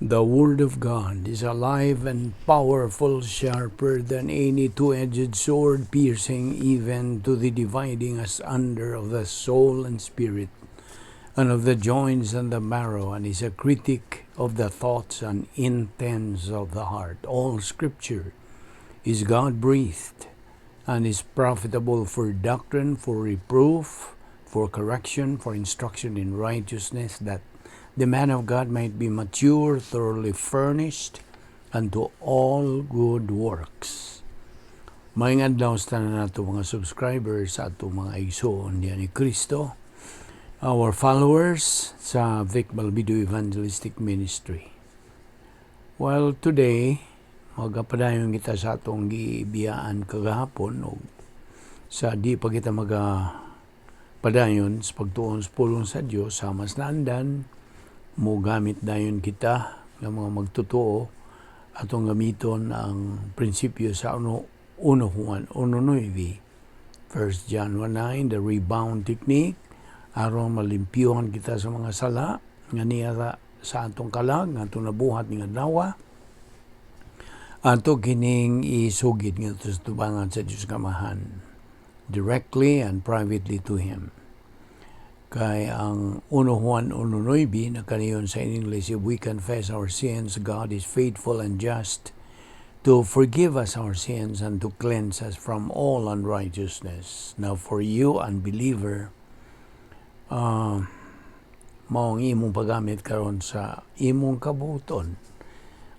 The Word of God is alive and powerful, sharper than any two-edged sword, piercing even to the dividing asunder of the soul and spirit, and of the joints and the marrow, and is a critic of the thoughts and intents of the heart. All Scripture is God-breathed and is profitable for doctrine, for reproof, for correction, for instruction in righteousness, that the man of God might be mature, thoroughly furnished unto all good works. Maayong adlaw sa tanan nato mga subscribers, sa atong mga igsoon diyan ni Kristo, our followers sa Vic Balbido Evangelistic Ministry. Well, today, magapadayon kita sa atong gibiyaan kagahapon o sa di pa kita magapadayon sa pagtuon sa pulong sa Dios sa mas naandan mo gamit dayon kita nga mga magtotoo atong gamiton ang prinsipyo sa 1 Juan 1:9, 1 John 1:9, the rebound technique, aron malimpyuhan kita sa mga sala nga niya sa atong kalag nga atong nabuhat ning adlaw. Ato kining isugid ngadto sa tubangan sa Dios Amahan, directly and privately to Him. Kay ang 1 Juan 1:9 nakaniyon sa English, "If we confess our sins, God is faithful and just to forgive us our sins and to cleanse us from all unrighteousness." Now, for you, unbeliever, mao ang imong paggamit karon sa imong kabuoton.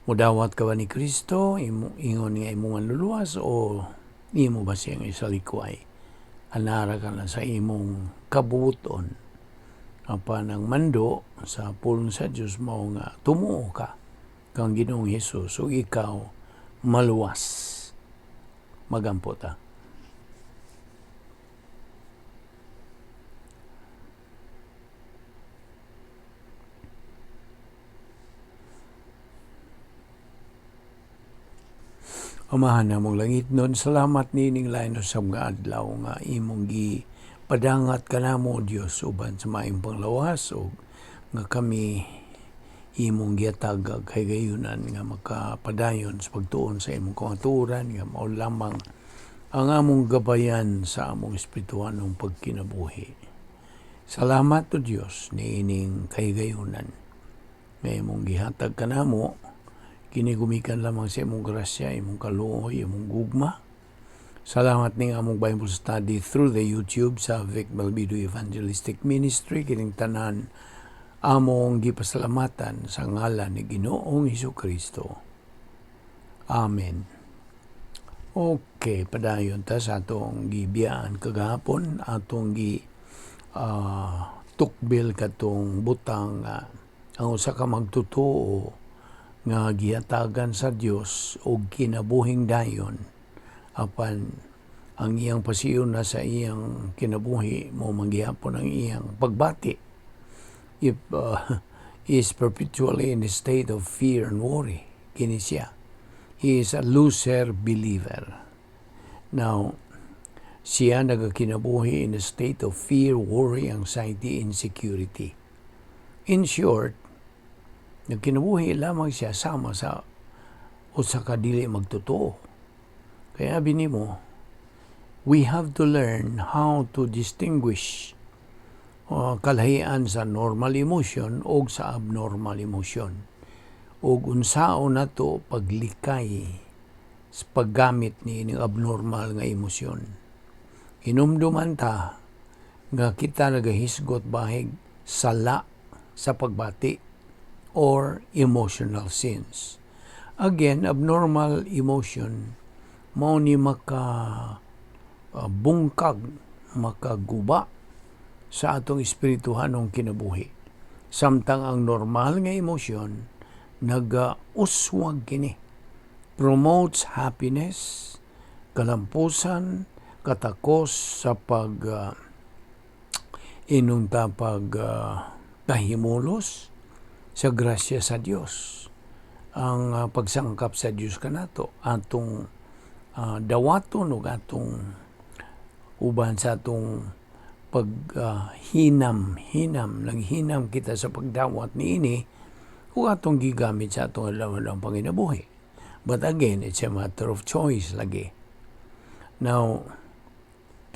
Mudawat ka ba ni Kristo, imo, ingon nga imong manluluwas, o imo ba siyang isalikway? Anara ka na sa imong kabuoton. Apan ang mando sa pulong sa Dios mao nga tumuo ka kang Ginoong Hesus ug ikaw maluwas. Magampo ta. Amahan namong langitnon, salamat niining lain usab nga adlaw nga imong gi padangat kanamo, Dios, uban sa maayong panglawas ug nga kami imong gihatag og kahigayunan nga makapadayon sa pagtuon sa imong kamatuoran nga mao lamang ang among gabayan sa among espirituhanong pagkinabuhi. Salamat o Dios niining kahigayunan nga imong gihatag kanamo. Kini gumikan lamang sa imong grasya, imong kaluoy, imong gugma. Salamat ning among Bible study through the YouTube sa Vic Balbido Evangelistic Ministry. Kining tanan among gipasalamatan sa ngalan ni Ginoong Hesus Kristo. Amen. Okay, padayon ta sa atong gibiyaan kagahapon, atong gi tukbil katong butang ang usa ka magtotoo nga gihatagan sa Dios og kinabuhing dayon, apan ang iyang pasiyon na sa iyang kinabuhi mo manggihapon ang iyang pagbati if is perpetually in a state of fear and worry. Kini siya, he is a loser believer. Now, siya nagakinabuhi in a state of fear, worry, anxiety, insecurity. In short, nagkinabuhi lamang siya sama sa usa ka dili magtotoo. Kaya bini mo, we have to learn how to distinguish kalahian sa normal emotion o sa abnormal emotion. Ug unsaon nato paglikay sa paggamit ni ining abnormal nga emosyon. Hinumduman ta nga kita nagahisgot bahig sala sa pagbati or emotional sins. Again, abnormal emotion mao ni maka bungkag, makaguba sa atong espirituhanong kinabuhi. Samtang ang normal nga emosyon nagauswag kini, promotes happiness, kalampusan, katakos sa pag inunta pag kahimulos sa grasya sa Dios. Ang pagsangkap sa Dios kanato atong dawaton ug atong uban sa atong pag hinam, hinam, naghinam kita sa pagdawat niini. Ug atong gigamit sa atong adlaw-adlaw panginabuhi. But again, it's a matter of choice lagi. Now,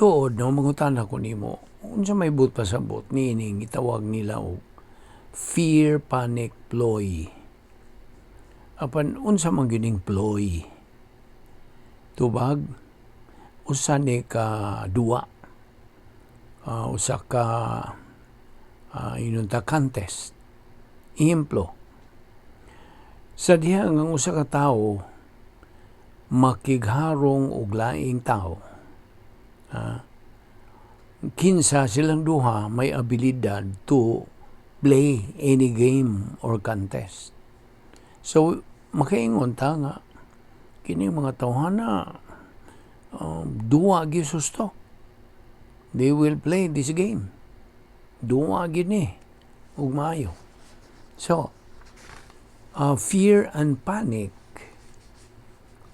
tuod no, mangutana ko nimo, unsa may buot pasabot niining gitawag nila og fear, panic, ploy? Apan unsa man gyud ning ploy? Tubag, usa ni ka duwa, usa ka ingon ta contest. Ehemplo, sa diha nga ang usa ka tawo makigharong og laing tawo, kinsa silang duha may abilidad to play any game or contest. So makaingon ta nga kini mga tawhana duwa gyud susto. They will play this game. Duwa gyud ni ug maayo. So, fear and panic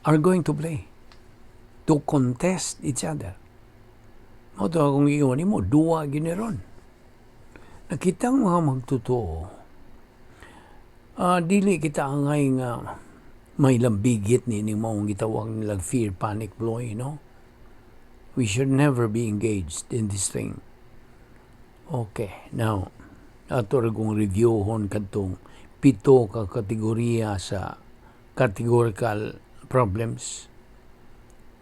are going to play to contest each other. Mao to akong giingon nimo, duwa gyud ni ron. Nakitang mga magtotoo, dili kita angay nga may lambigit ni ning maong gitawag nilang fear, panic, ploy, no? We should never be engaged in this thing. Okay, now, ato ra kong reviewhon kadtong pito ka kategorya sa categorical problems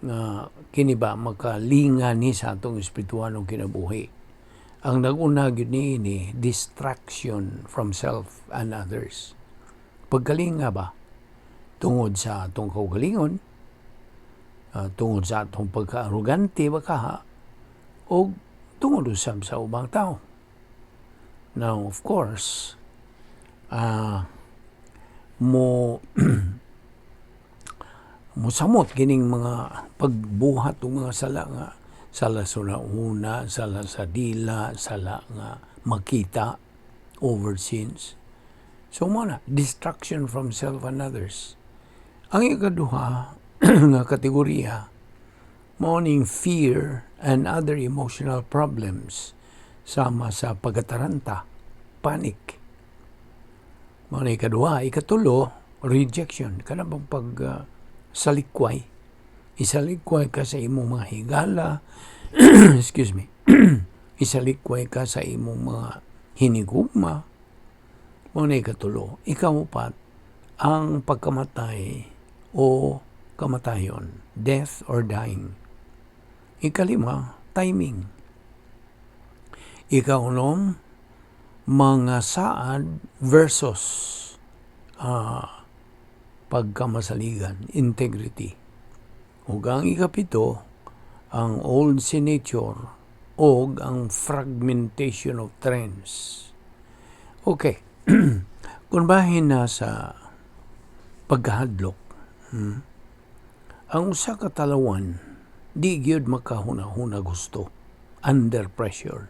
nga kini ba makalinga ni sa atong espirituhanong kinabuhi. Ang nag-una gyud niini, distraction from self and others. Pagkalinga ba tungod sa atong kaugalingon, tungod sa atong pagka-arugante ba kaha, o tungod usab sa ubang tao. Now, of course, mo mosamot kining mga pagbuhat og mga sala nga sala sa una, sala sa dila, sala nga makita, overt sins. So mo na, distraction from self and others. Ang ikaduha nga kategorya, mao ning fear and other emotional problems sama sa pagkataranta, panic. Mao na ikaduha. Ikatulo, rejection. Kana bang pag salikway. Isalikway ka sa imong mga higala, excuse me, isalikway ka sa imong mga hinigugma. Mao na ikatulo. Ikaupat, ang pagkamatay o kamatayon, death or dying. Ikalima, timing. Ikaunom, mga saad versus pagkamasaligan, integrity. Ug ang ikapito, ang old sin nature o ang fragmentation of trends. Okay. Kung bahin na sa pagkahadlok, ang usa ka talawan di gyud makahuna-huna gusto under pressure.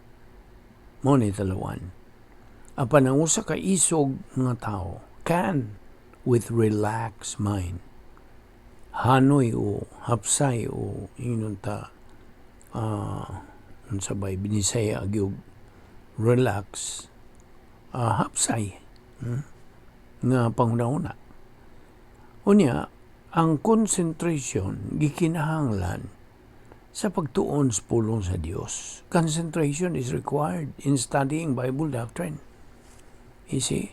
Mao ni talawan. Apan ang usa ka isog nga tawo can with relaxed mind. Hanoy o hapsay o ingon ta unsa bay Binisaya gyud relax, hapsay nga panghuna-huna. Unya, ang concentration gikinahanglan sa pagtuon sa pulong sa Dios. Concentration is required in studying Bible doctrine. You see?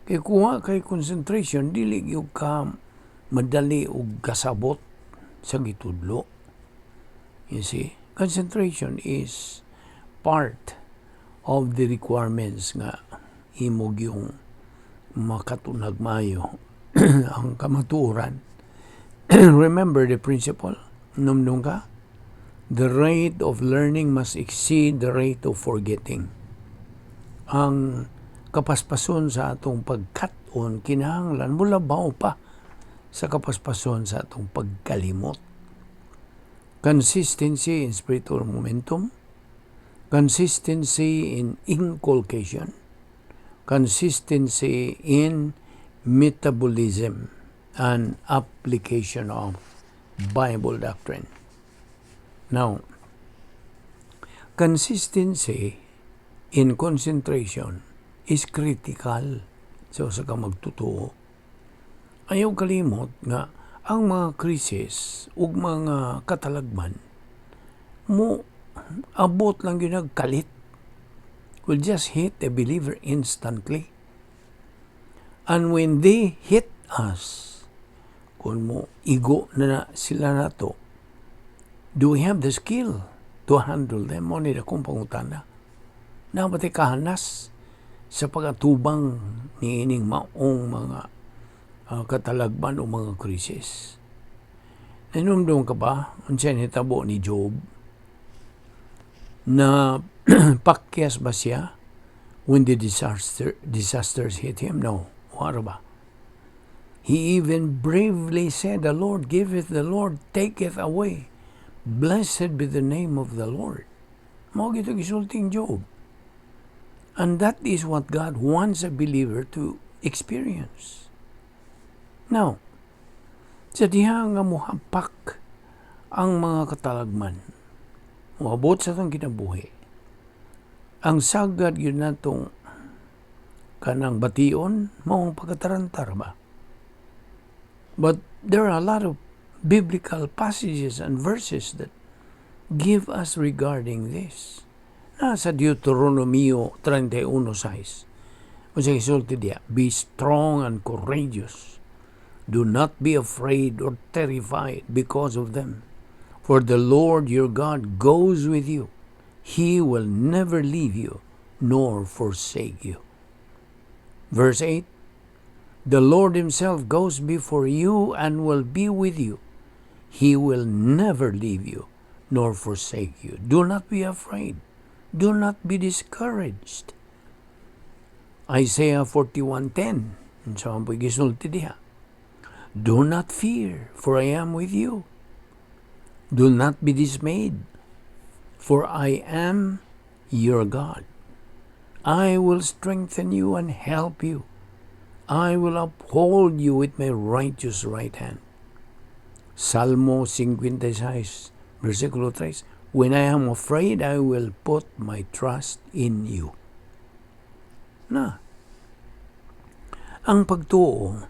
Kay kuha kay concentration, dili gyud ka madali og kasabot sa gitudlo. You see? Concentration is part of the requirements nga imo gyung makatunag maayo ang kamatuoran. Remember the principle. Numdum ka? The rate of learning must exceed the rate of forgetting. Ang kapaspason sa atong pagkat-on kinahanglan molabaw pa sa kapaspason sa atong pagkalimot. Consistency in spiritual momentum, consistency in inculcation, consistency in metabolism and application of Bible doctrine. Now, consistency in concentration is critical. Sa usa ka magtotoo. Ayaw kalimot nga ang mga krisis ug mga katalagman mo abot lang gyud, kalit, will just hit a believer instantly. And when they hit us, kung mo igo na sila nato, do we have the skill to handle them? Mao ni akong pangutana. Naa ba tay kahanas sa pag-atubang niining maong mga katalagman o mga krisis? Nahinumdum ka ba unsa nitabo ni Job? Na pakyas ba siya when the disasters hit him? No. Wala ba? He even bravely said, "The Lord giveth, the Lord taketh away. Blessed be the name of the Lord." Mao gyud gisulting Job. And that is what God wants a believer to experience. Now, sa diha nga muhapak ang mga katalagman, moabot sa atong kinabuhi, ang sagad gyud natong kanang bation mao ang pagkatarantar ba. But there are a lot of biblical passages and verses that give us regarding this. Nasa Deuteronomio 31:6. Unsa gisulti diya? "Be strong and courageous. Do not be afraid or terrified because of them. For the Lord your God goes with you. He will never leave you nor forsake you." Verse 8: "The Lord Himself goes before you and will be with you. He will never leave you nor forsake you. Do not be afraid. Do not be discouraged." Isaiah 41:10. Unsa man po'y gisulti diha? "Do not fear, for I am with you. Do not be dismayed, for I am your God. I will strengthen you and help you. I will uphold you with my righteous right hand." Salmo 56, versikulo 3: "When I am afraid, I will put my trust in you." Na, ang pagtuo,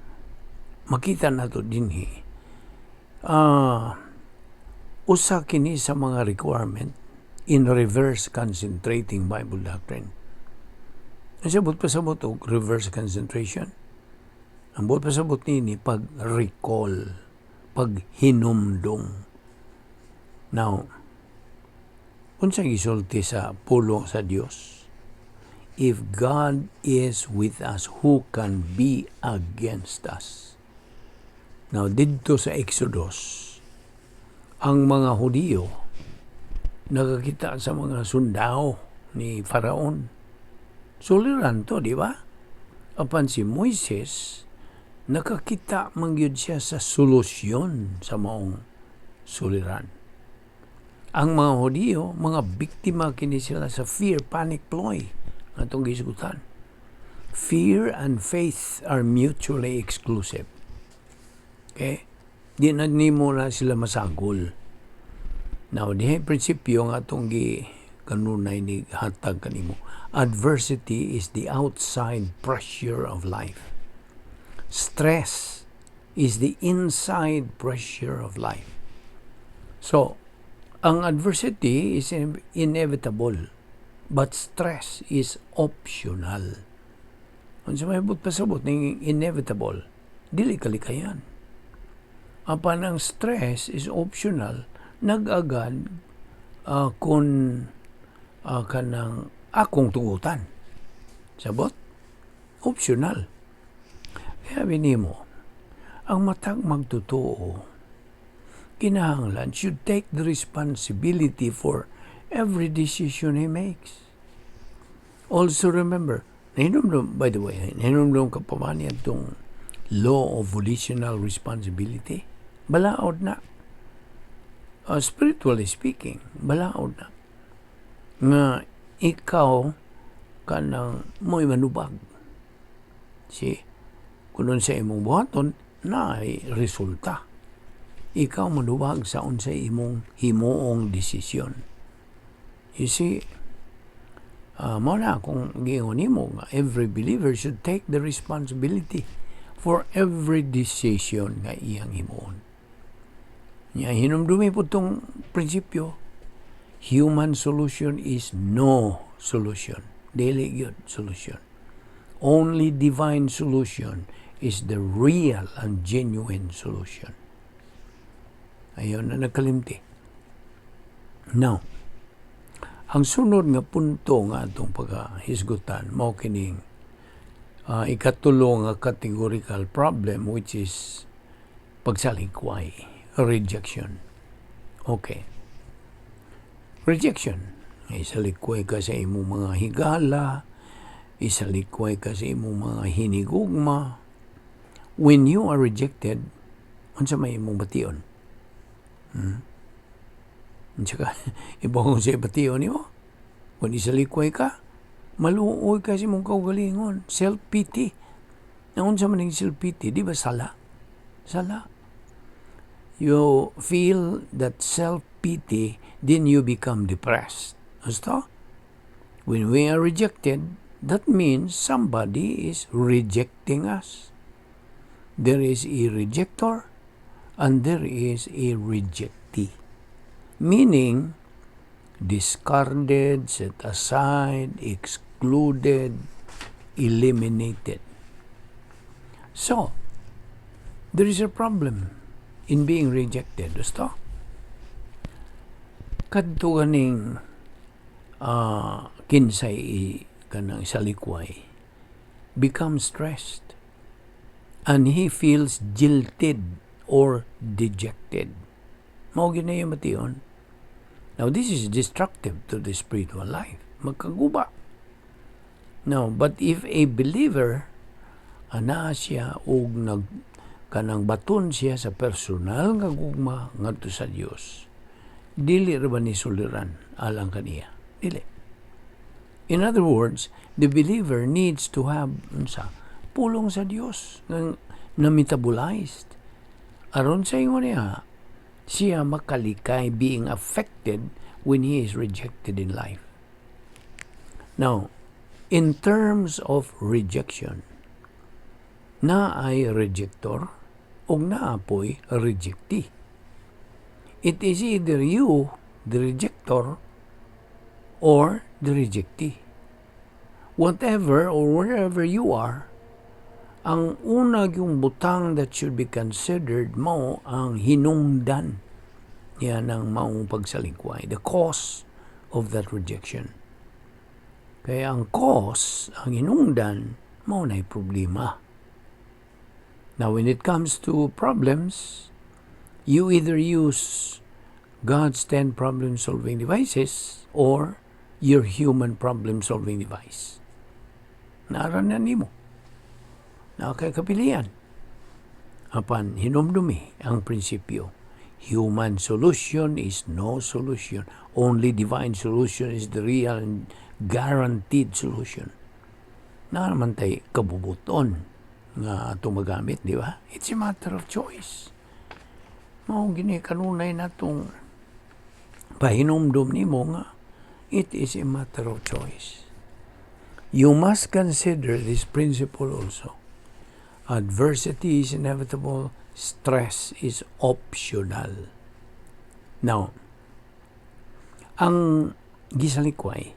makita nato dinhi, usa kini sa mga requirement in reverse concentrating Bible doctrine. Ang sabot pasabot og reverse concentration. Ang buot pasabot nini, pag-recall, paghinumdong. Now, unsa gisulti sa pulong sa Dios? "If God is with us, who can be against us?" Now, didto sa Exodus, ang mga Hudiyo nakakita sa mga sundao ni Faraon. Suliran to, di ba? Apan si Moises, nakakita man gyud siya sa solusyon sa maong suliran. Ang mga Hudiyo, mga biktima kini sila sa fear, panic ploy atong gisgutan. Fear and faith are mutually exclusive. Okay? Di na nimo na sila masagol. Now, diha prinsipyo nga atong gi kanunay ni hatag kanimo. Adversity is the outside pressure of life. Stress is the inside pressure of life. So, ang adversity is inevitable, but stress is optional. Unsa may buot pasabot ning inevitable, dili kalikayan. Apan ang stress is optional, nag-agad kung kanang akong tugutan. Sabot? Optional. Kaya nimo, ang matag magtotoo, kinahanglan should take the responsibility for every decision he makes. Also remember, nahinumdum, by the way, nahinumdum ka pa ba niya itong law of volitional responsibility? Balaod na. Spiritually speaking, balaod na. Nga ikaw kanang mo'y manubag. Si, kung sa imong buhaton, na ay resulta. Ikaw manubag sa unsay imong himuong desisyon. You see, Mao na akong giingon nimo nga every believer should take the responsibility for every decision nga iyang himuon. Nya hinumdumi pud tong prinsipyo: human solution is no solution. Dili gyud solution. Only divine solution is the real and genuine solution. Ayaw na nagkalimti. Now, ang sunod nga punto nga atong pagkahisgutan mao kining ikatulo nga categorical problem, which is pagsalikway, rejection. Okay. Rejection. Isalikway ka sa imong mga higala, isalikway ka sa imong mga hinigugma. When you are rejected, unsa may imong bation? Unsa ka ibang sa bation nimo? Kung isalikway ka, maluoy ka sa imong kaugalingon, self-pity. Na unsa man ning self-pity, di ba sala? Sala. You feel that self-pity, then you become depressed. Gusto? When we are rejected, that means somebody is rejecting us. There is a rejector and there is a rejectee. Meaning, discarded, set aside, excluded, eliminated. So, there is a problem in being rejected. Gusto? Kadto ganing kinsay kanang salikway become stressed and he feels jilted or dejected. Mao gyud na yung bation. Now, this is destructive to the spiritual life. Magkaguba. Now, but if a believer, ana siya og nag kanang baton siya sa personal nga gugma ngadto sa Dios, dili ra ba ni suliran alang kaniya? Dili. In other words, the believer needs to have unsa? Pulong sa Dios nga na metabolized aron sa ingon niya siya makalikay being affected when he is rejected in life. Now, in terms of rejection, naay rejector o naa poy rejectee. It is either you, the rejector, or the rejectee. Whatever or wherever you are, ang una yung butang that should be considered mao ang hinungdan yan ang maong pagsalikway, the cause of that rejection. Kaya ang cause, ang hinungdan, mao na'y problema. Now, when it comes to problems, you either use God's 10 problem-solving devices or your human problem-solving device. Naa ra na nimo. Naa kay kapilian. Apan hinumdumi ang prinsipyo. Human solution is no solution. Only divine solution is the real and guaranteed solution. Naa naman tay kabubuton nga atong magamit, di ba? It's a matter of choice. Mao gini kanunay natong pahinumdum nimo nga it is a matter of choice. You must consider this principle also. Adversity is inevitable, stress is optional. Now, ang gisalikway,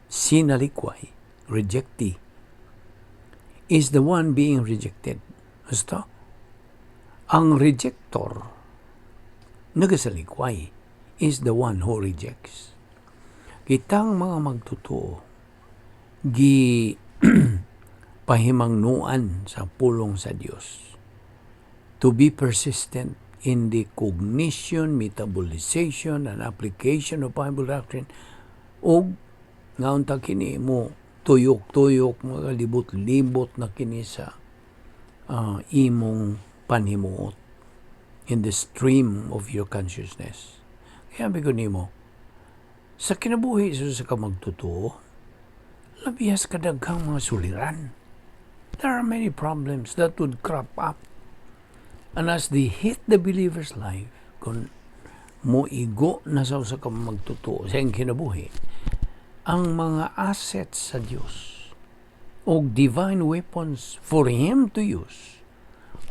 sinalikway, rejectee, is the one being rejected. Basta, ang rejector, nagasalikway, is the one who rejects. Kitang mga magtotoo, gi pahimangnuan sa pulong sa Dios to be persistent in the cognition, metabolization, and application of Bible doctrine ug nga unta kini mo tuyok-tuyok, mga libot-libot na kini sa imong panhimuot in the stream of your consciousness. Kaya ko nimo, sa kinabuhi sa ka magtotoo, labihas kadaghang mga suliran. There are many problems that would crop up. And as they hit the believer's life, kung moigo na sa usa ka magtotoo sa iyang kinabuhi, Ang mga assets sa Dios o divine weapons for Him to use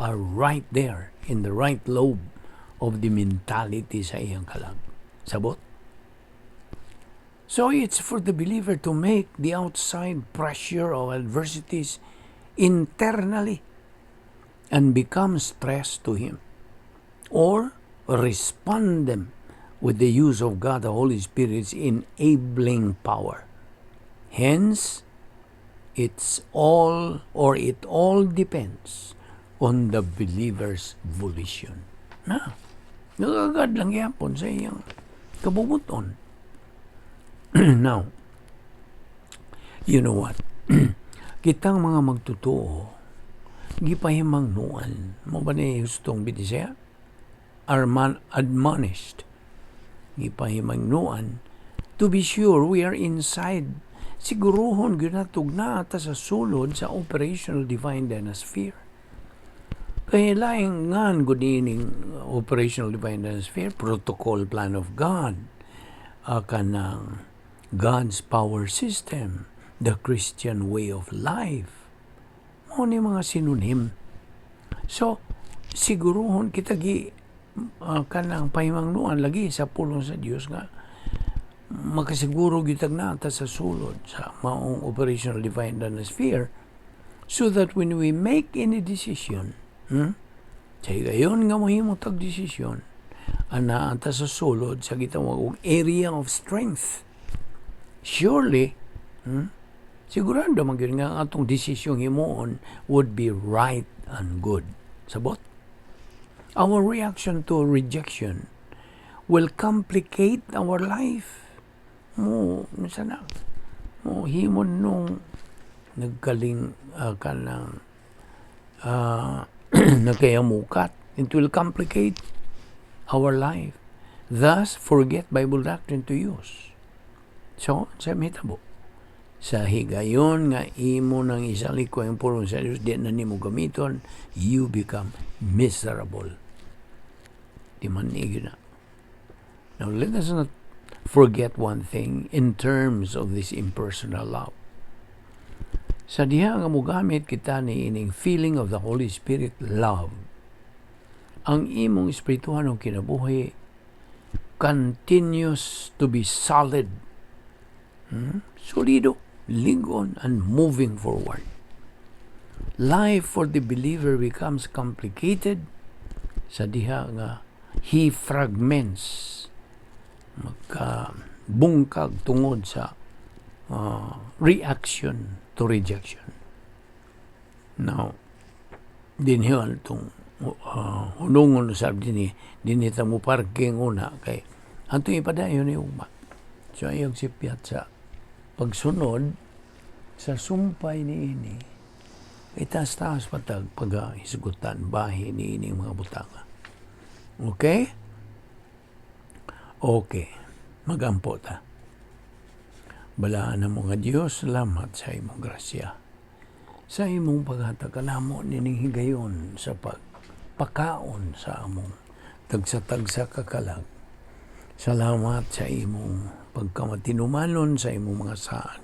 are right there in the right lobe of the mentality sa iyang kalag. Sabot? So it's for the believer to make the outside pressure of adversities internally and become stress to him, or respond them with the use of God the Holy Spirit's enabling power. Hence, it's all or it all depends on the believer's volition. Na, nagagad lang yapon sa iyang kabubuton. Now, you know what? Kitang mga magtotoo, gipahimangnuan. Mao ba ni hustong Binisaya? Are man admonished. Gipahimangnuan to be sure we are inside. Siguruhon gyud nato naa ta sa sulod sa operational divine dynasphere. Kaya laing ngan gud ining operational divine dynasphere, protocol plan of God, kanang God's power system, the Christian way of life. Mao ni mga synonym. So, siguruhon kita gi kanang pahimangnuan lagi sa pulong sa Dios nga makasiguro gyud naa ta sa sulod sa maong operational divine sphere so that when we make any decision, sa higayon nga mohimo tag desisyon, anaa ta sa sulod sa gitawag og area of strength. Surely, sigurado man gyud nga ang atong desisyon himuon would be right and good. Sabot? Our reaction to rejection will complicate our life. Mo, sana, mo himon nung nagkaling kanang nagkayamukat. It will complicate our life. Thus, forget Bible doctrine to use. So, sa mahitabo? Sa higayon nga imo nang isalig ang pulong sa Dios, di na nimo gamiton, you become miserable. Di man ni na. Now, let us not forget one thing in terms of this impersonal love. Sa diha nga mogamit kita ni ining feeling of the Holy Spirit love, ang imong espirituhanong kinabuhi continues to be solid, Solido, ligon, and moving forward. Life for the believer becomes complicated sa diha nga he fragments, magka bungkag tungod sa reaction to rejection. Now, dinhi itong hunungon usab dinhi, dinhi ta mo parking una kay atong ipadayon ni ugma. So ayog sipyat sa pagsunod sa sumpay ni ini, itaas-taas patag paghisgutan bahin ni ini mga butanga. Okay? Okay. Magampo ta. Balaan na mga Diyos, salamat sa imong grasya. Sa imong paghatag kanamo nining higayon sa pagpakaon sa among tagsa-tagsa kakalag. Salamat sa imong pagkamatinumanon sa imong mga saad.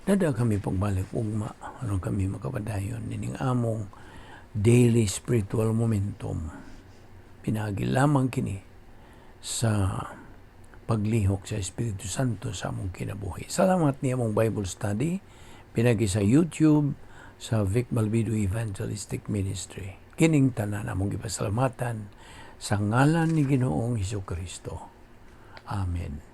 Dada kami pagbalik ugma aron kami makapadayon nining among daily spiritual momentum. Pinagi lamang kini sa paglihok sa Espiritu Santo sa among kinabuhi. Salamat ni among Bible study pinagi sa YouTube sa Vic Malvido Evangelistic Ministry. Kining tanan among gipasalamatan sa ngalan ni Ginoong Hesus Kristo. Amen.